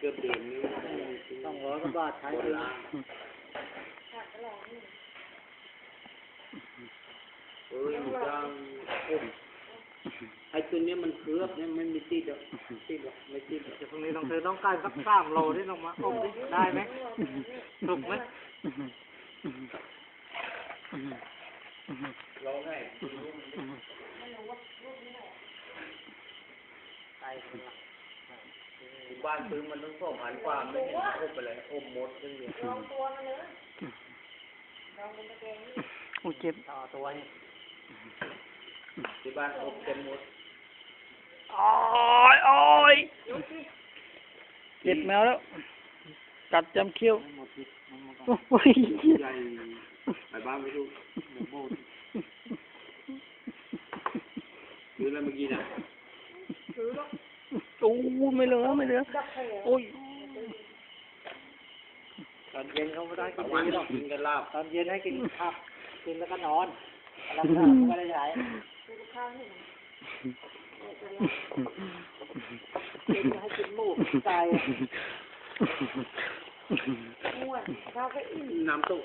ສອງຮ້ອຍກວ່າບາດ ຂາຍເປັນ ໂອ້ຍ ມັນຈັງ ໄອ້ຕົວເນີ້ຍມັນເກືອບເນຍ ມັນບໍ່ຕິດດອກ ຕິດດອກ ບໍ່ຕິດດອກ. ດຽວພວກນີ້ຕ້ອງເຊີນນ້ອງກາຍສັກສາມໂລເດ້ ນ້ອງມາອົບເດ້ ໄດ້ໄໝ? ສຸກໄໝ? ລອງໃຫ້ ໄກ່ ບ້ານຊື້ມັນຕັ້ງສອງພັນກວ່າ ໄມ່ເຫັນອົບໄປເລີຍ ອົບໝົດເລີຍ. ໂອ້ ເຈັບ ຕໍ່ຕົວນີ້ ທີ່ບ້ານອົບເຕັມໝົດ. ໂອ້ຍ ໂອ້ຍ ເຈັບແມວແລ້ວ ກັດຈຳຂຽວ ໂອ້ຍ ໃຫຍ່ ໄປບ້ານໄປດູ ຄືແລ້ວເມື່ອກີ້ນະ. ໂອ້ ໄມ່ເຫຼືອ ໄມ່ເຫຼືອ ໂອ້ຍ. ຕອນເຢັນເຂົາບໍ່ໄດ້ກິນດີດອກ ກິນແຕ່ລາບ ຕອນເຢັນໃຫ້ກິນຜັກ ກິນແລ້ວກໍນອນ ຫຼັບຕາບໍ່ໄດ້ໃຊ້ ກິນໃຫ້ກິນໝູກິນໄກ່ ມ່ວນ ເຮົາກໍອີ່ມ ນ້ຳຕົກ.